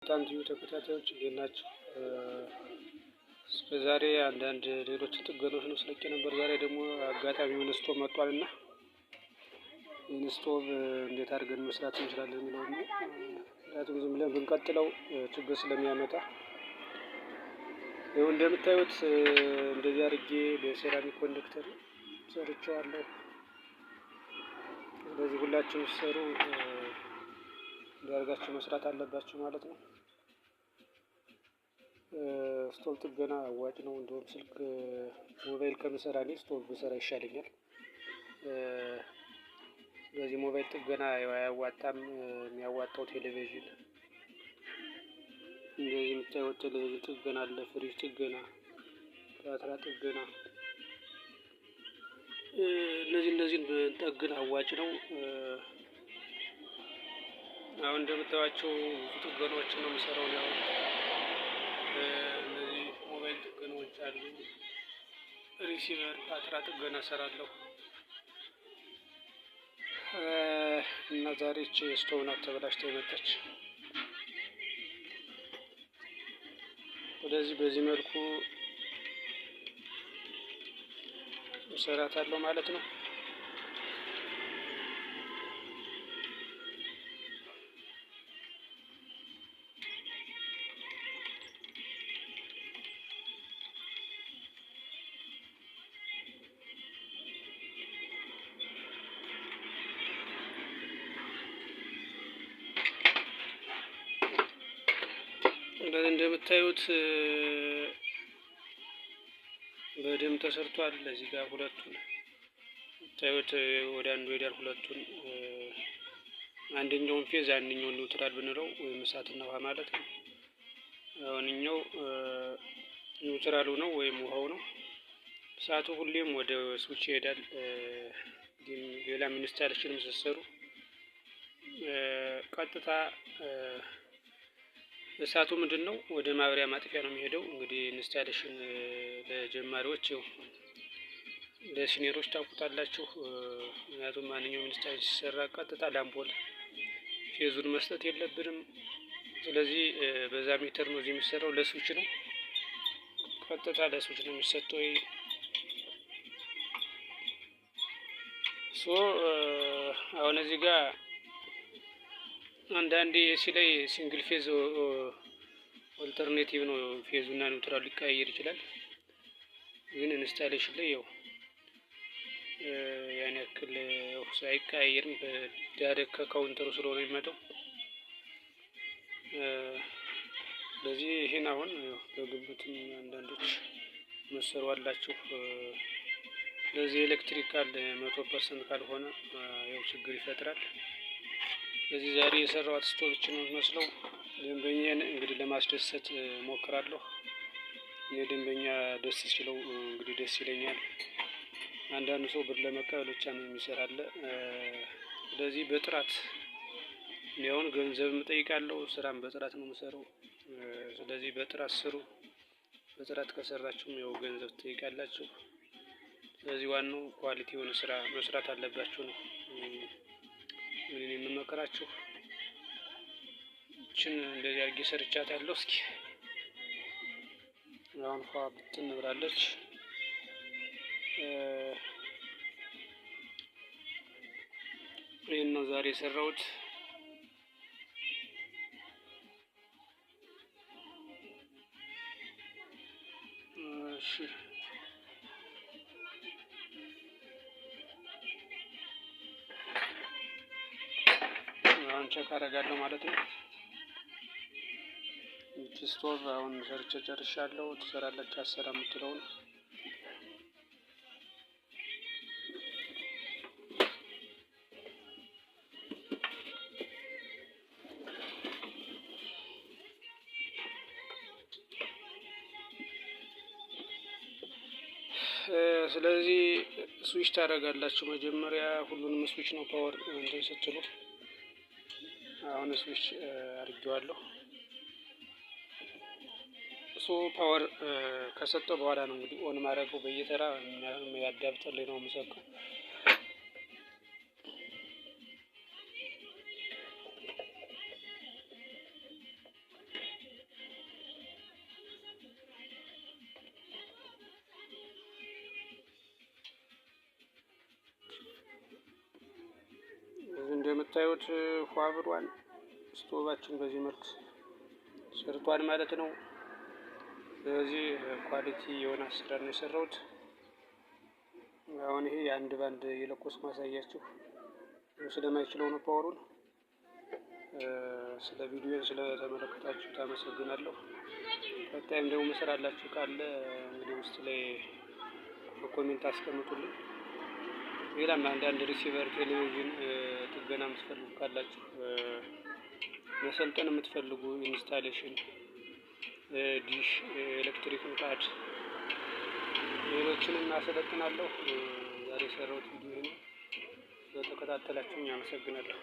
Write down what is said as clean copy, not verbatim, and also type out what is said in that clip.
ታንቲዩ ተከታታዮች እንዴት ናቸው? እስከ ዛሬ አንዳንድ ሌሎችን ጥገናዎች ነው ስለቅ ነበር። ዛሬ ደግሞ አጋጣሚውን ስቶቭ መጥቷል እና ይህን ስቶቭ እንዴት አድርገን መስራት እንችላለን የሚለው ነው። ምክንያቱም ዝም ብለን ብንቀጥለው ችግር ስለሚያመጣ ይኸው እንደምታዩት እንደዚህ አድርጌ በ ceramic contactor ሰርቼዋለሁ። ስለዚህ ሁላችሁም ሲሰሩ እንዲያደርጋችሁ መስራት አለባችሁ ማለት ነው። ስቶቭ ጥገና አዋጭ ነው። እንደውም ስልክ ሞባይል ከምሰራ እኔ ስቶቭ ብሰራ ይሻለኛል። ስለዚህ ሞባይል ጥገና አያዋጣም። የሚያዋጣው ቴሌቪዥን እንደዚህ የምታዩት ቴሌቪዥን ጥገና አለ፣ ፍሪጅ ጥገና፣ ፓትራ ጥገና እነዚህን ብንጠግን አዋጭ ነው። አሁን እንደምታዩቸው ብዙ ጥገናዎችን ነው የምሰራው። ያው እነዚህ ሞባይል ጥገናዎች አሉ። Receiver ፓትራ ጥገና እሰራለሁ እና ዛሬ እቺ ስቶቭ ናት ተበላሽታ የመጣች። ወደዚህ በዚህ መልኩ እሰራታለሁ ማለት ነው። እንደዚህ እንደምታዩት በደንብ ተሰርቷል። ለዚህ ጋር ሁለቱን ታዩት ወደ አንዱ ሄዳል። ሁለቱን አንደኛውን phase አንደኛውን neutral ብንለው ወይም እሳትና ውሃ ማለት ነው። አሁንኛው neutral ኡ ነው ወይም ውሃው ነው። እሳቱ ሁሌም ወደ ስዊች ይሄዳል። ሌላ installation ም ስትሰሩ ቀጥታ እሳቱ ምንድነው ወደ ማብሪያ ማጥፊያ ነው የሚሄደው። እንግዲህ installation ለጀማሪዎች ያው ለ senior ኦች ታውቁታላችሁ። ምክንያቱም ማንኛውም installation ሲሰራ ቀጥታ ለአምፖል phase ኡን መስጠት የለብንም። ስለዚህ በዛ ሜትር ነው እዚህ የሚሰራው። ለስዊች ነው፣ ቀጥታ ለስዊች ነው የሚሰጠው። So አሁን እዚህ ጋር አንዳንዴ AC ላይ single phase alternative ነው፣ phase ኡ እና neutral ኡ ሊቀያየር ይችላል። ግን installation ላይ ያው ያን ያክል አይቀያየርም። Direct ከ counter ኡ ስለሆነ የሚመጣው። ስለዚህ ይህን አሁን በግምትም አንዳንዶች መሰሩ አላችሁ። ስለዚህ electrical 100% ካልሆነ ያው ችግር ይፈጥራል። ስለዚህ ዛሬ የሰራኋት ስቶቭ ነው የምትመስለው። ደንበኛን እንግዲህ ለማስደሰት እሞክራለሁ። የደንበኛ ደስ ሲለው እንግዲህ ደስ ይለኛል። አንዳንዱ ሰው ብር ለመቀበል ብቻ ነው የሚሰራ አለ። ስለዚህ በጥራት እኔ አሁን ገንዘብም እጠይቃለሁ፣ ስራም በጥራት ነው የምሰራው። ስለዚህ በጥራት ስሩ። በጥራት ከሰራችሁም ያው ገንዘብ ትጠይቃላችሁ። ስለዚህ ዋናው quality የሆነ ስራ መስራት አለባችሁ ነው እኔ የምመክራችሁ። እችን እንደዚህ አድርጌ ሰርቻታለሁ። እስኪ አሁን ፏ ብትን ብላለች። ይህን ነው ዛሬ የሰራሁት። እሺ አሁን check አደርጋለሁ ማለት ነው። ይቺ ስቶቭ አሁን ሰርቼ ጨርሻለሁ። ትሰራለች አሰራ የምትለውን ስለዚህ ስዊች ታደርጋላችሁ። መጀመሪያ ሁሉንም ስዊች ነው power እንትን ስትሉ። አሁን ስዊች አድርጌዋለሁ። So power ከሰጠው በኋላ ነው እንግዲህ on ማድረገው። በየተራ ያዳብጠልኝ ነው የምሰካው። እንደምታዩት ፏ ብሏል። ስቶቫችን በዚህ መልክ ሰርቷል ማለት ነው። ስለዚህ quality የሆነ አሰራር ነው የሰራሁት። አሁን ይሄ የአንድ ባንድ የለኮስ ማሳያችሁ ስለማይችለው ነው power ኡን። ስለ ቪዲዮ ስለተመለከታችሁ ታመሰግናለሁ። ቀጣይም ደግሞ መሰራላችሁ ካለ እንግዲህ ውስጥ ላይ በ comment አስቀምጡልኝ። ሌላም አንዳንድ receiver፣ ቴሌቪዥን ጥገና የምትፈልጉ ካላችሁ፣ መሰልጠን የምትፈልጉ installation፣ ዲሽ፣ ኤሌክትሪክ ምጣድ፣ ሌሎችንም አሰለጥናለሁ። ዛሬ የሰራሁት ቪዲዮ ይሄ ነው። ስለተከታተላችሁኝ አመሰግናለሁ።